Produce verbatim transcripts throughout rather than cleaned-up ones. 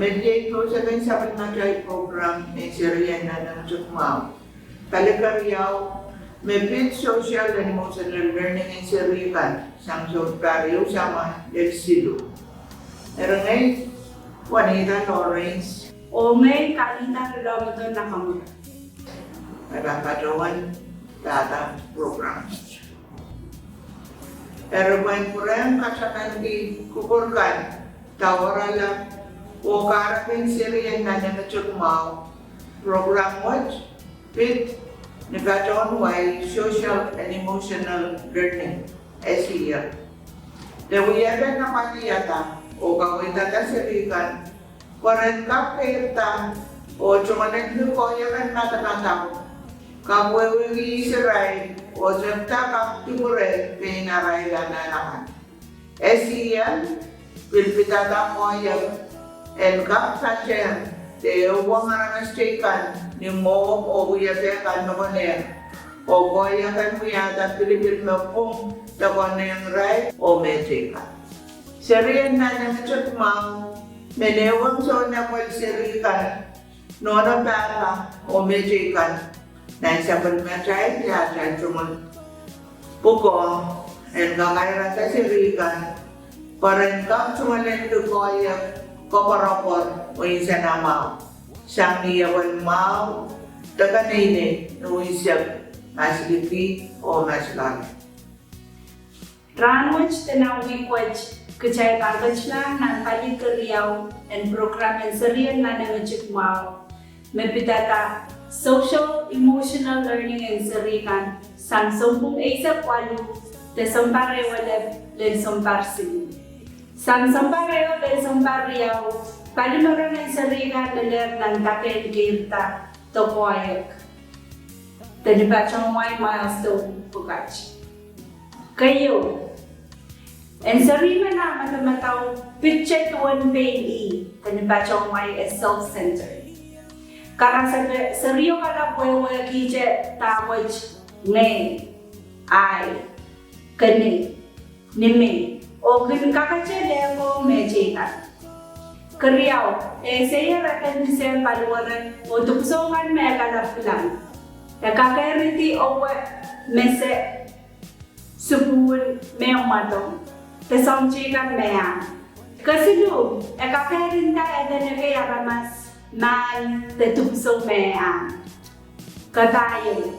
Medewe pousehki sapwellimatail program en serien nan nengin mwahu. Pali keriau, me pid social and emotional learning en seri kan sang sounpar ehu sang lel siluh. Eri ngehi Juanita Lawrence. Oh ngehi Kalita Lolometon Nakamura. Eri patohwan dahda program. Eri pwehn pwurehng katamanki kupwur kan, daurala, oh kahrepen serien nan nengin mwahu. Program wet pid ni patohwan wai social and emotional learning, S E L. De wiepen nan pali iada, oh kaweidada seri kan, pwe ren kak keirda, oh tungoalenki koahiek en madamadau, kak wehwehki ihs irail, oh tepda kak dipwure pein arail anahn akan. S E L pil pidada koahiek en kak patehng de ehuong aramas teikan ni mwohmw oh wiepe kan me konehng, oh koahiek en wiahda pilipil me pwung de konehng irail oh me teikan. Serien nan nengin mwahu, me ehuong sounpar seri kan, nohno pahpa oh me teikan, nan sapwellimatail de atail tungoal pwukoa, en kakairada seri kan, pwe ren kak tungoalenki koahiek koapworopwor oh nsenamwahu sang ni ewen mwahu de keneinei, ni unsek, masliki oh maslahte. Rahnwet de nan wihk wet kitail pahn ketilahng nan pali keriau en program en serien nan nengin mwahu, me pidada social emotional learning en seri kan sang sounpwong eisek waluh de sounpar ehu lel sounpar siluh. Sang sounpar ehu lel sounpar riau, pali meren en seri kan lelehr nan dake en keirda de koahiek, de ni patohwan wai milestone pwukat. Keieu, en seri men ah madamadau picture duwen pein ih, de ni patohwan wai e self-centered. Karasepe, serio kalap wehwehkihte dahkot ngehi, ahi, kenei, ni mei, oh kin kakete lehkohng me teikan. Keriau, e eseier eden kisehn paliwere oh dipwisou kan me kalap kilang. E kakehridi owe, mese, sukuhl, me mwadong, de soahng teikan me ahng. Kesiluh, e kakehr nda eden ekei aramas, mahn, de dipwisou me ahng. Kepahieu,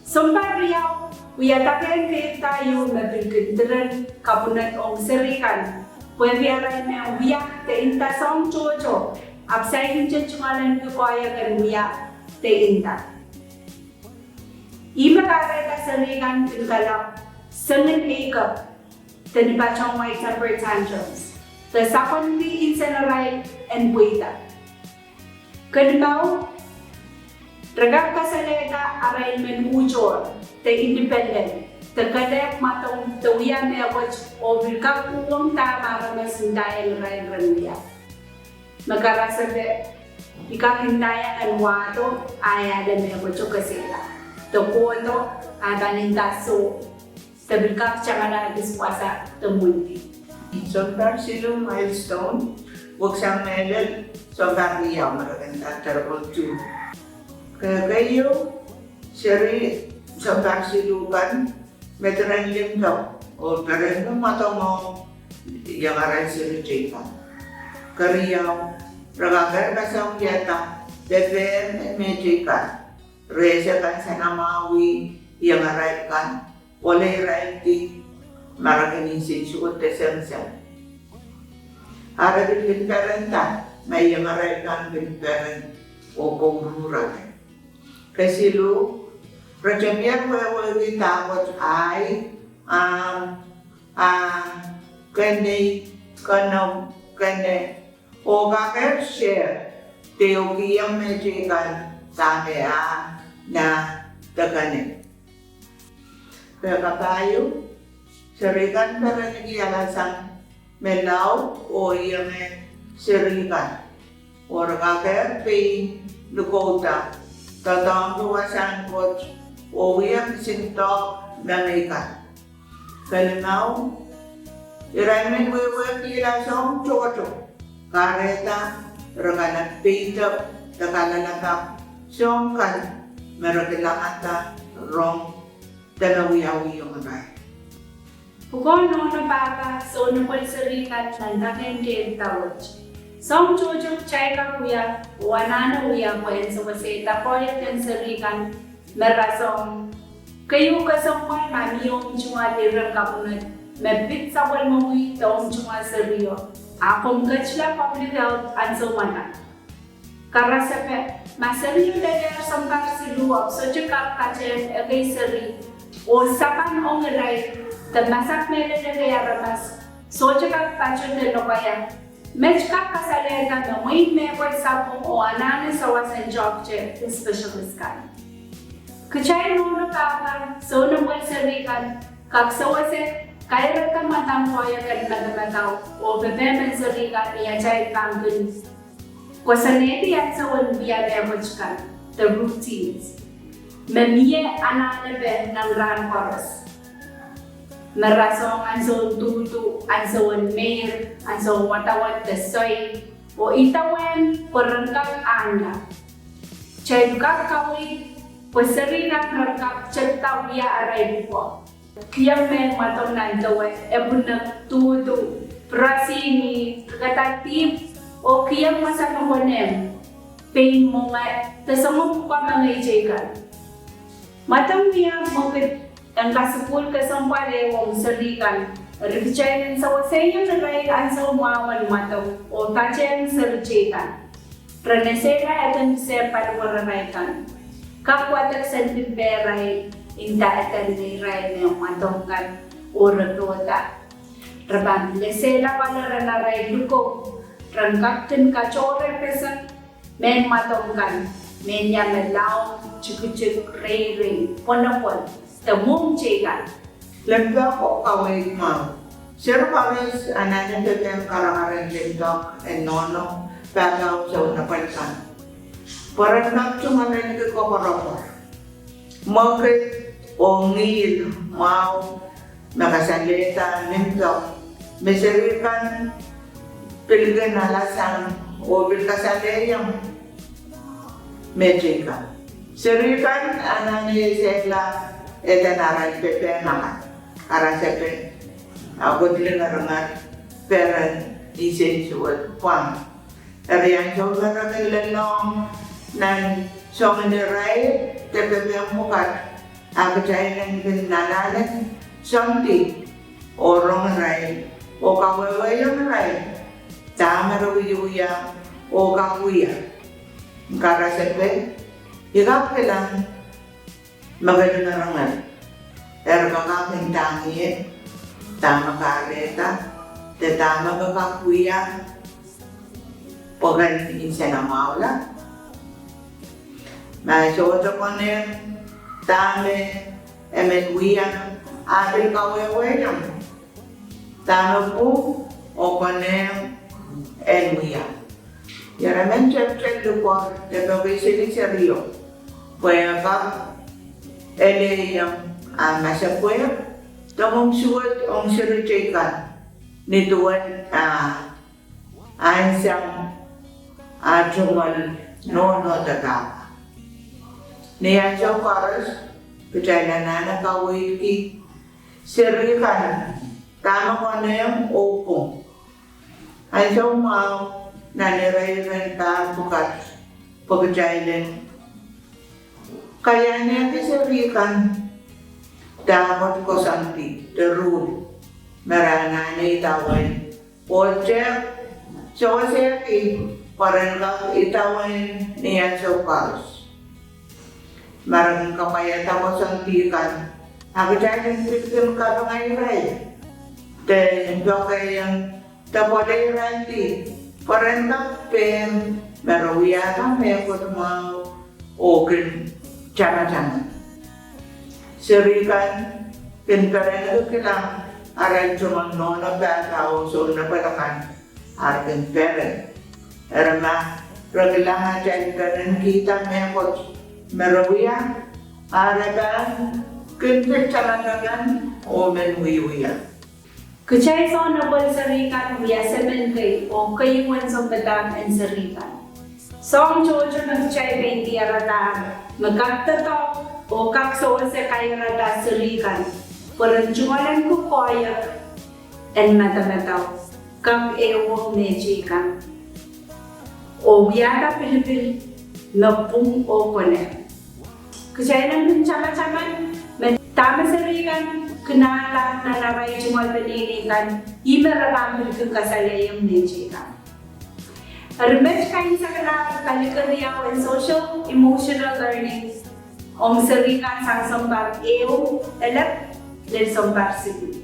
sounpar riau wia dake en keirda ieu me pil kin diren kapwunod ong seri kan, pwehki arail men wia de nda soahng tohto, ahpw saikinte tungoalenki koahiek en wia de nda. Ih me kahrehda seri kan kin kalap sengin eikep, de ni patohwan wai temper tantrums, de sapwellime nsenarail en pweida. Kelimau, re kak kasalehda arail men uhtohr, de independent, de kelehpw mwadong de wia mehkot oh pil kak uhwong dahme aramas ndahieng irail ren wia. Me karasepe, I kak ndahieng en wahdo, ahi ale mehkot kesehla, de kohdo, ahi pahn nda soh, de pil kak tangalahng kis wasa de mwendi. Sounpar siluh milestone, weksang mehlel, sounpar riau me re kin nda terrible two. Keieu, seri sounpar siluh kan, me diren limpoak oh peren me mwadong ong iengarail seri teikan. Keriau, re kakehr kasamwoiada pepehm en me teikan. Re ese kansenamwahwih iengarail kan, ole irail di, ma re kin nsensuwed de semsem. Ahpw re pil kin perenda ma iengarail kan pil peren oh kouruhrada. Kesiluh, re tepier wehwehki dahkot ahi, ahmw, ah, kenei, kenou, kene, oh kakehr share de oh kihong me teikan dahme ahmw, nah, de kene. Kakapahieu, seri kan pereniki alasang me laud oh ienge seri kan, oh re kakehr pein likouda doadoahngki wasahn Koht oh wia kisin doahk mengei kan. Kelimau, irail men wehwehkihla soahng tohto, kahrehda re kalap peido de kalelapak soahng kan me re kilangada rong de me wiawihong irail. Pwukoa nohno pahpa, sounpwong seri kan, nan dake en keirda wet. Soahng tohto kitail kak wia oh anahne wia pwehn sewesehda koahiek en seri kan me rasehng keieu kesempwal ma mie omw tungoal iren kapwunod me pid sapwellimomwi de omw tungoal serio, a komw ketila public health ansou mwahu. Karasepe, ma serio lelehr sounpar siluh ahpw sohte kak patehng ekei seri oh sapan ong irail de masak mehlel ekei aramas, sohte kak patohdo lokaia, met kak kasalehda me mwein mehkot sapwung oh anahne sawas en toahkte de specialist kan. Kitail nohno pahpa, sounpwong seri kan, kak sewese kairada mwadang koahiek en madamadau oh pepehm en seri kan ni atail pahn kin koasoanehdi ansou en wia mehkot kan, the routines, me mie anahnepe nan rahn koaros, me rasehng ansoun duhdu, ansoun meir, ansoun wadawad de soai, oh idawehn pwe ren kak ahnla. Kitail kak kaweid pwe seri kan ren kak tepda wia arail pwukoa, kihong mehn mwadong nan dewe, epwunek, duhdu, pirasini, rikada dihp, oh kihong wasa me konehng pein mwenge de soangen pwukoa mengei teikan. Mwadong wia mwekid en kasukuhl kesempwal ehu ong seri kan, eri kitail en seweseiong irail ansou mwahu en mwadong oh patehng seri teikan. Ren esehla eden sehd paliwararail kan, kak wadek sendin pehrail, nda eden me irail me mwadong kan oh re kohda. Re pahn esehla paliwararail likou, ren kak kin katohrehpeseng mehn mwadong kan, mehn ia me laud, tikitik, reirei, pwonopwon, de mwohmw teikan. Limpoak oh kaweid mwahu. Seri koaros anahne pepehm karakar en limpoak en nohno pahpao sounpwong kan, pwe ren kak tungoal ahneki koapworopwor, mwekid oh ngihl mwahu me kasalehda limpoak, me seri kan pil kin alasang oh pil kasalehiong me teikan. Seri kan anahne esehla eden arail pepehm akan, karasepe, a ketilingernger, peren, nsensuwed, pwang. Eri ansou me re kin lelohng nan soangen irail de pepehm pwukat, a kitail en kin anahne soandi oh rong irail oh kawehwehiong irail dahme re wiewia oh kak wia. Karasepe, I kak kilang me ketilingernger, eri ke kak ndahng ie dahme kahrehda de dahme ke kak wia pwe ken nsenamwahula. Ma sohte konehng dahme e men wia, a pil kawehwehiong dahme pwung oh konehng en wia. Ire men tepte lipwoar de peki seli serio pwe e kak elehiong a masepwehk de mwomw suwed ong seri teikan, ni duwen a ansou a tungoal nohno de pahpa. Ni ansou koaros kitail anahne kaweidki seri kan dahme konehng oh pwung. Ansou mwahu nan ire iren pahr pwukat pwe kitail en kaiahnehki seri kan dahkot koasoandi de ruhl me re anahne idawehn oh tehk sewesehki pwe ren kak idawehn ni ansou koaros. Ma re kin kapwaiada koasoandi kan, a kitail en pil kin kapinga irail de poakehiong de pwoale irail di pwe ren kak pehm me re wiahda mehkot mwahu oh kin tamataman. Seri kan kin perenki kilang arail tungoal nohno pahpa oh sounpwong kan, a re kin peren. Eri ma re kilang atail perenkihda mehkot me re wia, a re pahn kin pil tamataman oh men wiewia. Kitail soun apwal seri kan wia semen kei oh keieu en sounpadahk en seri kan. Soang tohto me kitail pein diaradahr me kak doadoahk oh kak sewese kaiarada seri kan pwe ren tungoalenki koahiek en madamadau, kak ehuong mehteikan, oh wiahda pilipil me pwung oh konehng. Kitail en kin tamataman me dahme seri kan kin ale nan arail tungoal peneinei kan, ih me re pahn pil kin kasalehiong mehteikan. Eri met kaimwisekala kalikeriau en social emotional learning ong seri kan sang sounpar ehu elep lel sounpar siluh.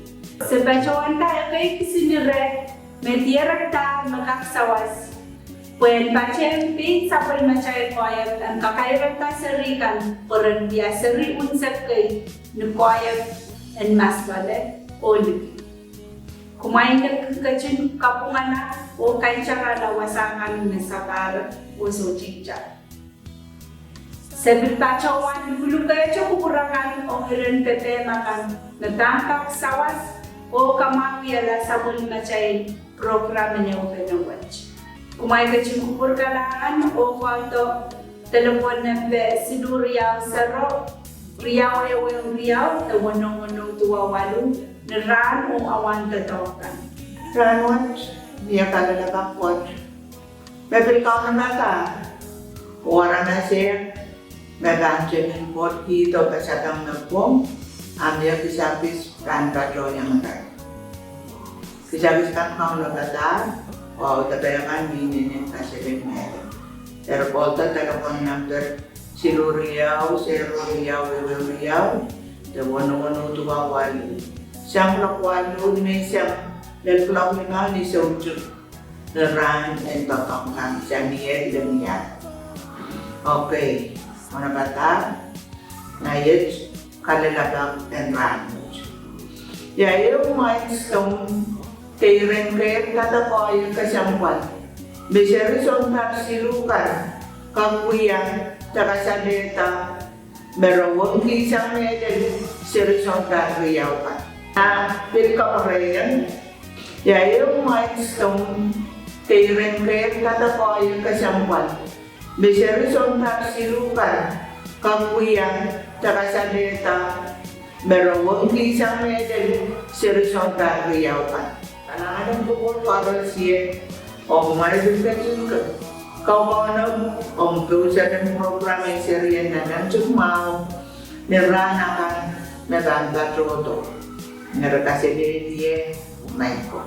Se patohwanda ekei kisin ire me diarekdahr me kak sawas pwehn patehng pein sapwellimatail koahiek en kakaiarada seri kan pwe ren wia seri unsek kei ni koahiek en masloale oh liki. Kumwail kin ketin kapwungala oh kaitarala wasa kan me sapahrek oh sohte ihte. Se pil patohwan lukulukehte kupwur akan ong iren pepehm akan me pahn kak sawas oh kamwahuiala sapwellimatail program en ehupene wet. Kumwail ketin kupwurkalahngan oh kohdo delepwohn nempe siluh riau sero, riau ehu ehu riau, de weneu weneu duwau waluh, ni rahn oh awan doadoahk kan. Rahnwet, mie kalelapak pwoat me pil kaunopada oh aramas ehu me pahn tepin pwoat kihdo pasapeng me pwung, a mie kisakis pahn patohiong irail. Kisakis kan kaunopada, oh audepe kan me inenen kasepin mehlel. Eri kohdo delepwohn nempe siluh riau sero riau ehu ehu riau, de weneu weneu duwau waluh, sang kuloak waluh ni menseng lel kuloak limau ni soutik ni rahn en doadoahk kan, sang ni ehu lemial. Okay, kaunopada, naiet kalelapak en rahnwet. Ia ehu milestone de iren keirda de koahiek kesempwal me seri sounpar siluh kan kak wia de kasalehda me re wengkihsang mehlel seri sounpar riau kan? A pil kapwurehiong, ia ehu milestone de iren keirda de koahiek kesempwal me seri sounpar siluh kan kak wia de kasalehda me re wengkihsang mehlel seri sounpar riau kan? Kalahngan en kupwur koaros, oh kumwail ketin kaukaunop ong pousehn program en serien Nannantihmwahu ni rahn akan me pahn patohdo. Eri kaselehlie ie, maing ko.